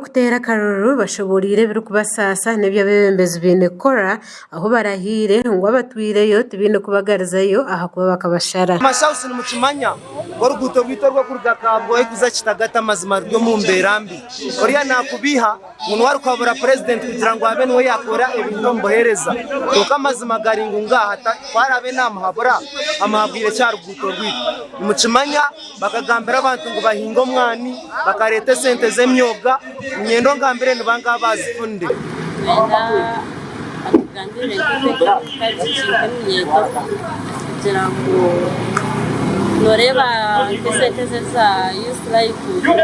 Abarikuteera akaruru bashoboreire ebirikubasaasa n'ebi abeebembezi baine kukora ahu barahiire ngu abatwireyo tibaine kubagarizayo ahakuba bakabashara. Mashouse nimukimanya ngu oruguuto rwaitu orw'okuruga Kabwohe kuza Kitagata amazima ruri omu mbeera mbi. Oriya nakubiiha ngu niwe arikuhabura purezidenti kugira ngu abe niwe yaakora ebintu omu buheereza kwonka amazima gari ngu ngaaha ku araabe naamuhabura amuhabwire ki aha ruguuto rwaitu. Nimukimanya bakagambira abantu ngu bahinge omwani bakareeta esente z'emyoga niinyenda ongambire ni bangahi abaazifunire. Nitwenda atugambire nk'eminyeeto kugira ngu nooreeba nk'esente ezi eza Youth Life itwe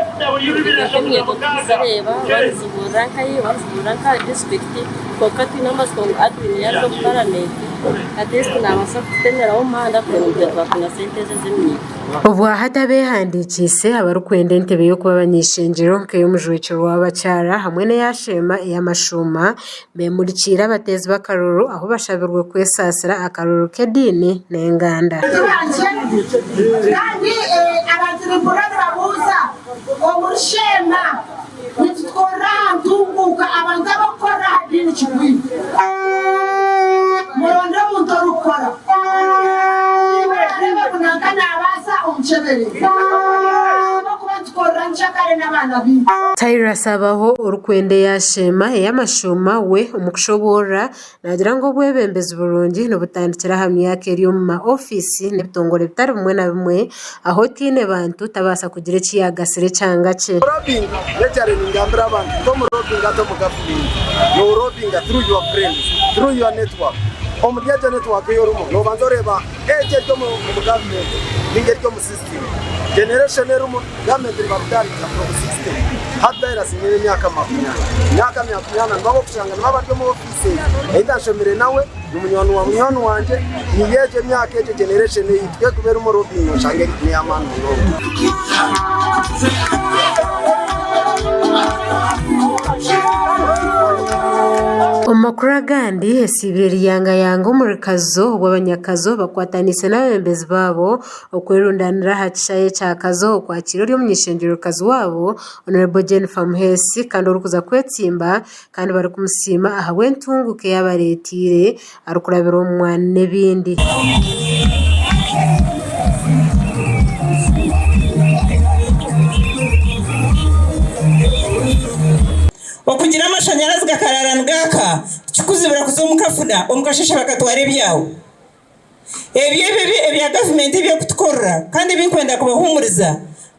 nk'eminyeeto tikuzireeba oba niziburira nkahi oba niziburira nkaha disiturikiti kwonka twine amatsiko ngu Admin yaaza omu paramenti at least naabaasa kututemeraho omuhanda kureba ngu itwe twafuna sente ezi ez'eminyeeto. Obwahati abeehandiikiise abarikwenda entebe y'okuba abany'eishengyero nk'ey'omujwekyerwa w'abakyara hamwe n'eya Sheema ey'amashuuma beemurikiire abateezi b'akaruru ahu bashabirwe kwesaasira akaruru k'ediini n'enganda. Kandi abantu nimpurira nibabuuza omuri Sheema nitukorera aha ntunguuka abantu abarikukorera aha diini kigwire. Muronde omuntu orikukora. Reeba ngu nanka naabaasa omukyebere. Ahabw'okuba nitukorera nkyakare n'abaana baitu. Tyrus Abaho orikwenda eya Sheema ey'amashuuma we omu kushoboorora naagira ngu obwebembezi burungi nibutandikira aha myaka eri omu ma ofiisi n'ebitongore bitari bimwe na bimwe ahu otaine bantu tabaasa kugira eki yaagasira ekyanga kye. Lobbying literally ningambira abantu nti omu lobbying hati omu government no lobbyinga through your friends, through your network. Omuri egyo network ei orimu nobanza oreeba egi eri omu government ninga eri omu system. Generation erimu government nibakutarika from 60 hati Tirus nyine emyaka makumyana, emyaka makumyana nibo abokushanga nibo abari omu office egi either nshomire nawe, ni munywani wa munywani wangye, niyo egyo emyaka egyo generation ei Ku erimu lobbying oshange ney'amaani munonga. Omu makuru agandi, esiibire eriyangayanga omuri Kazo obu abanyakazo bakwataniise n'abeebembezi baabo okwerundanira aha kishaayi kya Kazo okwakiira ori omuny'eishengyerokazi waabo Hon. Jennifer Muheesi kandi orikuza kwetsimba kandi barikumusiima ahabw'entunguka ei abareeteire arikurabira omu mwani n'ebindi. Okugira amashanyarazi gakaraara nigaaka tikikuzibira kuza omu kafuna omu kasheeshe bakatwara ebyawe. Ebyo ebyo ebya gavumenti eby'okutukorera kandi ebi nkwenda kubahuumuriza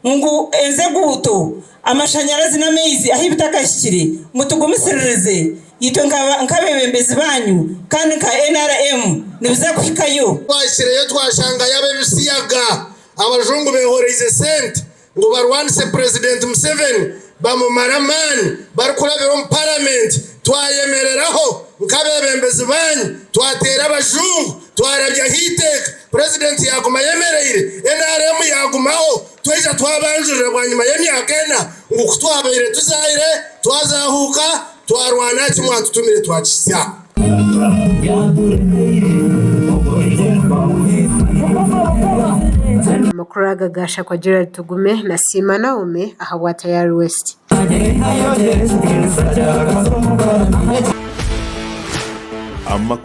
ngu ezi eguuto, amashanyarazi n'amaizi ahu bitakahikire mutugumisiririze itwe nk'abeebembezi baanyu kandi nka NRM nibiza kuhikayo. Twahikireyo twashangayo ab'ebisiyaga abajungu behoreize sente ngu barwanise Purezidenti Museveni bamumare amaani barikurabira omu Paramenti. Twayemereraho nk'abeebembezi baanyu, twateera abajungu, twarabyaho eiteeka, Purezidenti yaaguma ayemereire, NRM yaagumaho, twaija twabanjurira bwanyima y'emyaka ena ngu ku twabaire tuzaire, twazahuuka, twarwana eki mwatutumire twakihitsya. Amakuru aga gaashakwa Gerald Tugume na Siima Naomi ahabwa Tayari West.